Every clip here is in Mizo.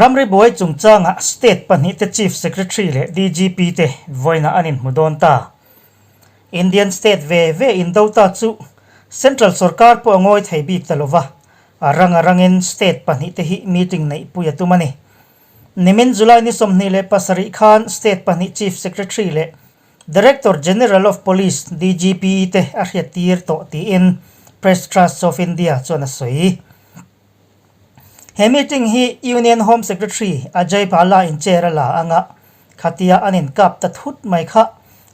Ramri buai chungchangah State pahnihte Chief Secretary leh DGP te vawiinah an inhmu dawn ta. Indian State ve ve indo ta chu Central sorkar pawh a ngawi thei bik ta lova, a rang a rangin State pahnihte hi meeting neihpui a tum a ni. Nimin July ni 27 khan State pahnih Chief Secretary leh Director General of Police, DGP, te a hriattir tawh tiin Press Trust of India chuan a sawi. He meeting hi Union Home Secretary Ajay Bhalla in chair a la anga khatia an inkap ta thut mai kha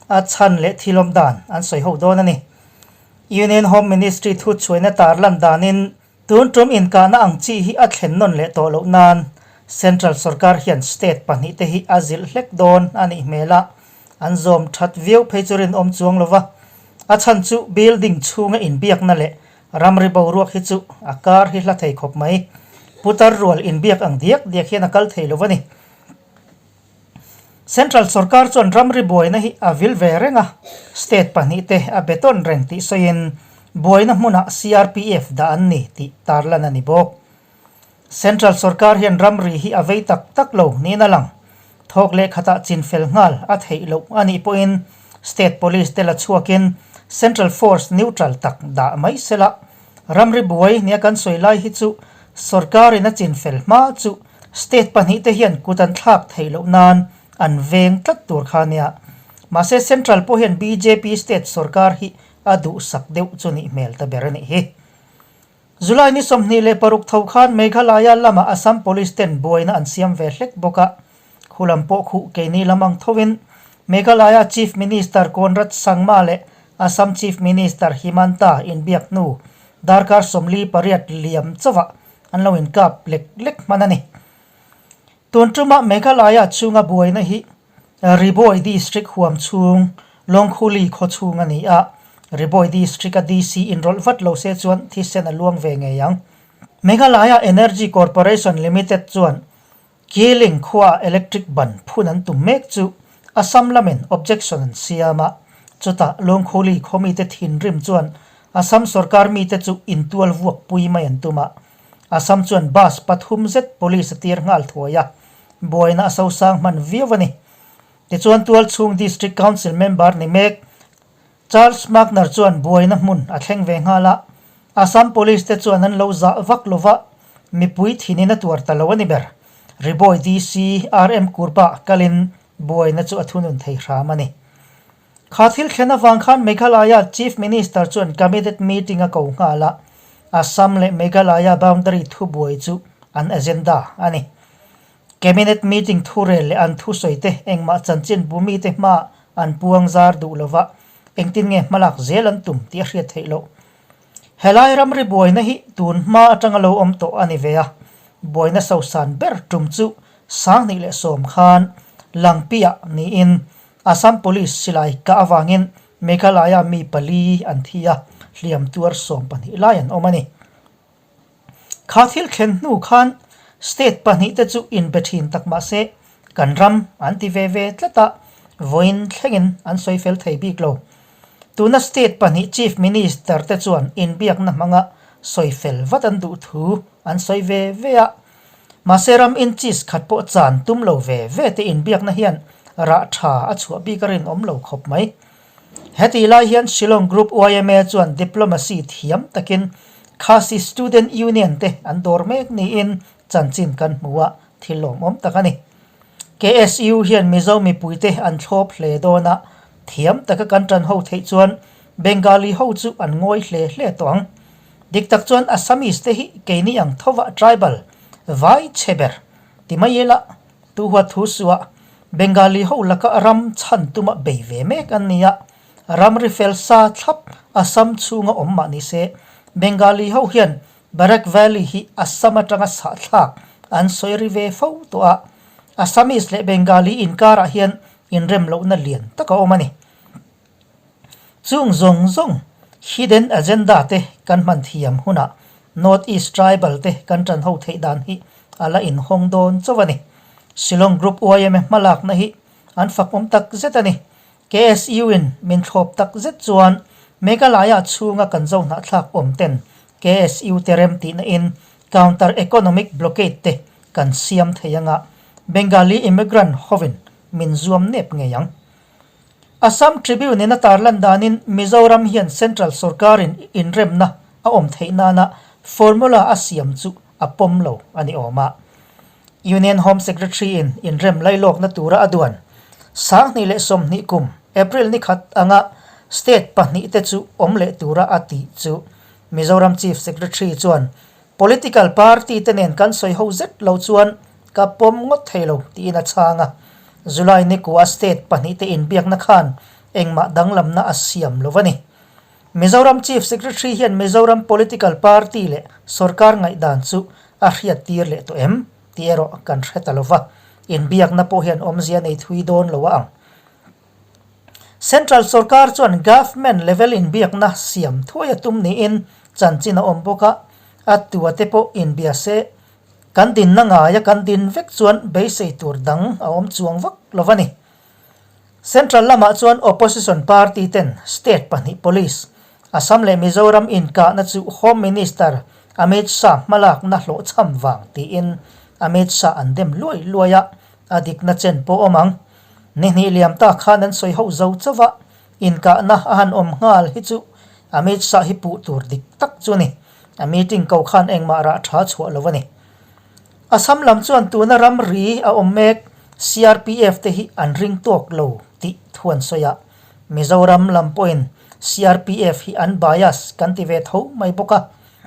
a chhan leh thil awm dan an sawi ho dawn a ni. Union Home Ministry thu chhuaina tarlan danin tun tum inkahna ang chi hi a thlen nawn leh tawh loh nan Central sorkar hian state pahnihte hi a zilh hlek dawn a nih hmel a, an zawm that viau phei chu rinawm chuang lova a chhan chu building chhunga inbiakna leh Ramri boruak hi chu a kar hi hla thei khawp mai. Putar rual inbiak ang diak diak hian a kal thei lo a ni. Central sorkar chuan ramri buaina hi a vil ve reng a, state pahnihte a be tawn reng tih sawiin buaina hmunah CRPF dah an ni tih tarlan a ni bawk. Central sorkar hian ramri hi a vei tak tak lo niin a lang. Thawk leh khatah chinfel nghal a theih loh a nih pawhin state police te la chhuakin central force neutral tak dah mai sela. Ramri buai nia kan sawi lai hi chu sorkarin a chinfel hma chu state pahnihte hian kut an thlak theih loh nan an veng tlat tur kha nia. Mahse central pawh hian bjp state sorkar hi a duhsak deuh chu nih hmel ta ber a nih hi. July ni 26 tho khan Meghalaya lamah Assam Police ten buaina an siam ve hlek bawk a, khulam pawh khuh keini lam ang thovin Meghalaya Chief Minister Conrad Sangma leh Assam Chief Minister Himanta inbiak hnu darkar 48 liam chauhah an lo inkap lek lek hman a ni. Tun tumah Meghalaya chhunga buaina hi Riboi District huam chhung Lawngkhuli khaw chhung a ni a, Riboi District-a DC inrawlh vat lo se chuan thisen a luang ve ngei ang. Meghalaya Energy Corporation Limited chuan Keeling khuaa electric ban phun an tum mek chu Assam lamin objection an siam a, chutah Lawngkhuli khaw mite thinrim chuan Assam sorkar mite chu intual vuak pui mai an tum a, Assam chuan bus pathum zet police a tir nghal thuai a, buaina a sosang hman viau a ni. Tichuan Tualchhung District Council member ni mek Charles Magner chuan buaina hmun a thleng ve nghal a, Assam Police te chuan an lo zah vak lo va, mipui thinin a tuar ta lo a ni ber. Riboi DC RM Kurpa kalin buaina chu a thunun thei hram a ni. Kha thil thlen avang khan Meghalaya Chief Minister chuan Cabinet meeting a ko nghal a, Assam leh Meghalaya boundary thubuai chu an agenda a ni. Cabinet meeting thurel leh an thusawi te engmah chanchin bu mite hmaah an puang zar duh lova, engtin nge hmalak zel an tum tih a hriat theih loh. Helai ramri buaina hi tun hma atanga lo awm tawh a ni ve a, buaina sosan ber tum chu 2010 khan Langpiah niin Assam Police silai kah avangin Meghalaya mi pali an thi a, hliam tuar 12 lai an awm a ni. Kha thil thlen hnu khan state pahnih te chu inbe thin tak mah se kan ram an ti ve ve tlat a, vawiin thlengin an sawi fel thei bik lo. Tuna state pahnih Chief Minister te chuan inbiakna hmanga sawi fel vat an duh thu an sawi ve ve a, Mahse ram inches khat pawh chan tum lo ve ve te inbiakna hian rah tha a chhuah bik a rinawm lo khawp mai. Hetih lai hian Shillong Group yma chuan diplomacy thiam takin Khasi Student Union te an dawr mek niin chanchin kan hmu a, thil lawmawm tak a ni. KSU hian Mizo mipuite an thlawp hle dawn a, thiam taka kan tan ho theih chuan Bengali ho chu an ngawi hle hle tawh ang. Dik tak chuan Assamese te hi keini ang thovah tribal, vai chhe ber, ti mai ila, tu huat thu suah Bengali ho laka ram chhan tuma bei ve mek an ni a, ramri fel sa thlap Assam chhunga awm mah ni se, Bengali ho hian Barak Valley hi Assam atanga sahthlak an sawi ri ve fo tawh a, Assamese leh Bengali inkarah hian inrem lohna lian tak a awm a ni. Chung zawng zawng hidden agenda te kan hman thiam hunah North East tribal te kan tan ho theih dan hi a la inhawng dawn chauh a ni. Shillong Group yma hmalakna hi an fakawm tak zet a ni. KSU in min thlawp tak zet chuan Meghalaya chhunga kan zo hnahthlak awm ten KSU te rem tihna in counter economic blockade te. kan siam thei anga Bengali immigrant hovin min zuam nep ngei ang. Assam Tribune in a tarlan danin Mizoram hian Central sorkarin inremna a awm theih nana formula a siam chu a pawm lo a ni awm a. Union Home Secretary in inrem lailawkna tura a duan 2020 kum April ni khat anga state pahnihte chu awm leh tura a tih chu Mizoram Chief Secretary chuan Political party te nen kan sawi ho zet lo chuan ka pawm ngawt thei lo tiin a chhang a. July ni kua state pahnihte inbiakna khan engmah danglamna a siam lo a ni. Mizoram Chief Secretary hian Mizoram political party leh sorkar ngaihdan chu a hriattir leh tawh em tih erawh kan hre ta lo va, inbiakna pawh hian awmzia nei thui dawn lo a ang. Central sorkar chuan government level inbiakna siam thuai a tum niin chanchin a awm bawk a, a tua te pawh inbia se kan dinna ngaia kan din vek chuan beisei tur dang a awm chuang vak lo a ni. Central lamah chuan opposition party ten state pahnih police, Assam leh Mizoram inkahna chu Home Minister Amit Shah hmalakna hlawhchham vang tiin Amit Shah an dem luai luai a, a dikna chen pawh awm ang. Ni hnih liam ta khan an sawi ho zo chauh a, inkahna a han awm nghal hi chu Amit Shah hi puh tur dik tak chu a ni. A meeting ko khan engmah rah tha chhuah lo a ni. Assam lam chuan tuna ramri a awm mek CRPF te hi an ring tawk lo tih thu an sawi a, Mizoram lam pawhin CRPF hi an bias kan ti ve tho mai bawk a,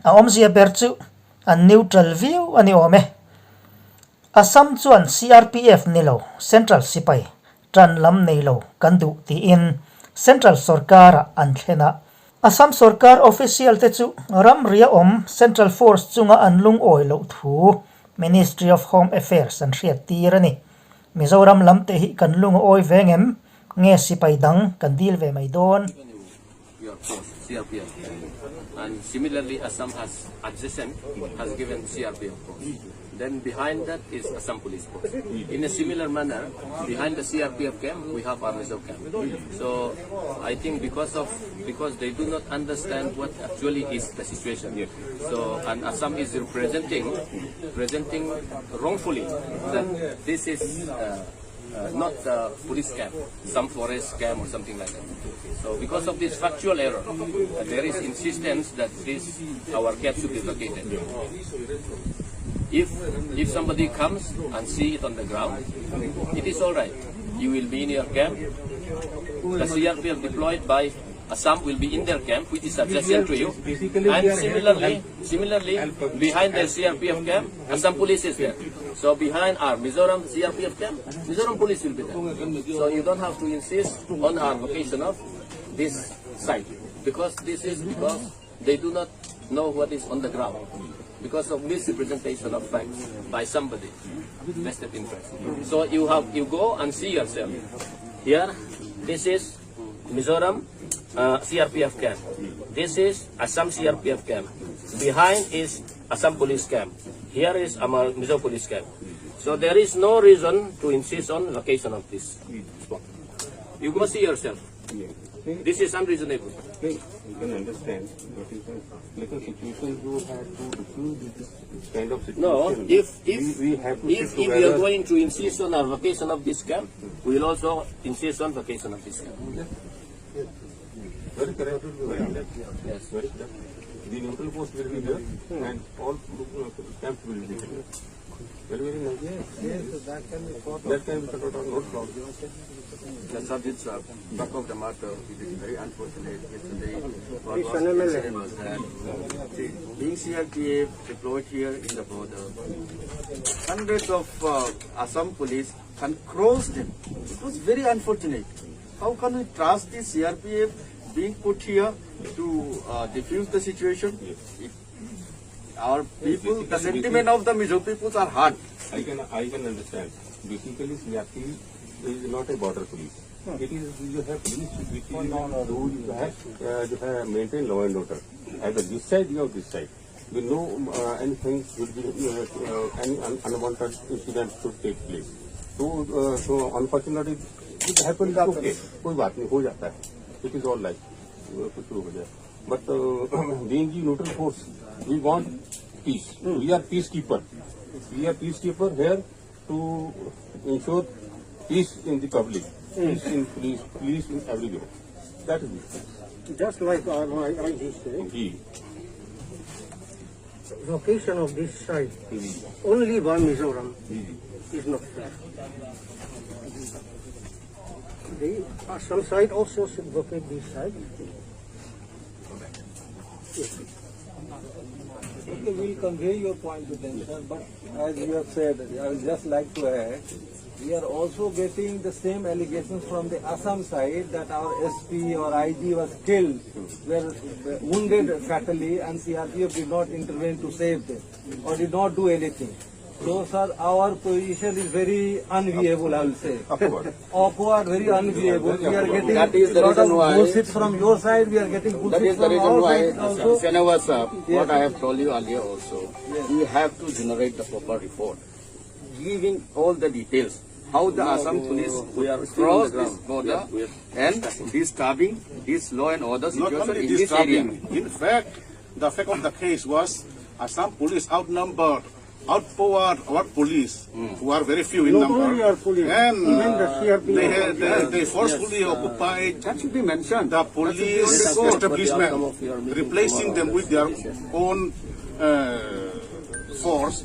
a awmzia ber chu an neutral viau a ni awm e. Assam chuan CRPF ni lo Central sipai tan lam nei lo kan duh tiin Central sorkar-ah an thlen a. Assam sorkar official te chu ramria awm Central Force chunga an lungawi loh thu Ministry of Home Affairs an hriat tir a ni. Mizoram lam te hi kan lungawi ve ngem nge sipai dang kan dil ve mai dawn? Your force, CRPF. And similarly, Assam has adjacent has given CRPF force. Then behind that is Assam Police Force. In a similar manner, behind the CRPF camp, we have our reserve camp. So I think because of because they do not understand what actually is the situation. So and Assam is representing presenting wrongfully that this is uh, uh, not the police camp, some forest camp or something like that. So because of this factual error, uh, there is insistence that this our camp should be vacated. If if somebody comes and see it on the ground, it is all right. You will be in your camp. The CRPF deployed by Assam will be in their camp, which is adjacent to you. And similarly, similarly, behind the CRPF camp, Assam police is there. So behind our Mizoram CRPF camp, Mizoram police will be there. So you don't have to insist on our location of this site because this is because they do not know what is on the ground because of misrepresentation of facts by somebody vested interest. So you have you go and see yourself. Here, this is Mizoram uh, CRPF camp. This is Assam CRPF camp. Behind is Assam Police camp. Here is Amar Mizo Police camp. So there is no reason to insist on vacation of this spot. You go see yourself. This is unreasonable. You can understand, but in a little situation you have to diffuse this kind of situation. No, if if we, we have to if, sit if we are together. going to insist on our vacation of this camp, we will also insist on vacation of this camp. Very correct. Very correct. Yes. Very correct. The neutral post will be there and all camps will be there. Very, very nice. Yes, yes, that can be sorted. That can be sorted out, no problem. The subjects of back of the matter, it is very unfortunate. Yesterday, what was the incident was that, see, being CRPF deployed here in the border, hundreds of Assam police can cross them. It was very unfortunate. How can we trust the CRPF being put here to defuse the situation? It, our people, the sentiment of the Mizo peoples are hard. I can I can understand. Basically, CRP is not a border police. It is you have police which is who you have you have maintain law and order. Either this side or this side. We know anything will be any unwanted incident should take place. So so unfortunately it happens. Okay, कोई बात नहीं हो जाता है. It is all like कुछ हो जाए. But being the neutral force, we want peace. We are peacekeeper. We are peacekeeper here to ensure peace in the public, peace in police, police in everywhere. That is it. Just like my IG said, ji location of this site ji only by Mizoram ji is not fair. The Assam side also should vacate this site. Okay, we'll convey your point to them, sir. But as you have said, I would just like to add, we are also getting the same allegations from the Assam side that our SP or IG was killed, were wounded fatally, and CRPF did not intervene to save them or did not do anything. So, sir, our position is very unviable, I will say. Awkward. Awkward, very unviable. We are getting That is the lot reason of why- bullshit from your side, we are getting That bullshit is the from reason our why, side also. Senator sir, what I have told you earlier also, we have to generate the proper report, giving all the details, how the Assam police we are still on crossed the this ground. border We are- and disturbing this law and order Not situation only in this area. disturbing. In fact, the fact of the case was Assam police outnumbered, outpowered our police, who are very few in Not number. only our police, and even the CRPF. They, had, they, they forcefully occupied That should be mentioned. the police Let us wait for the establishment, outcome of your meeting replacing tomorrow. them with their own force.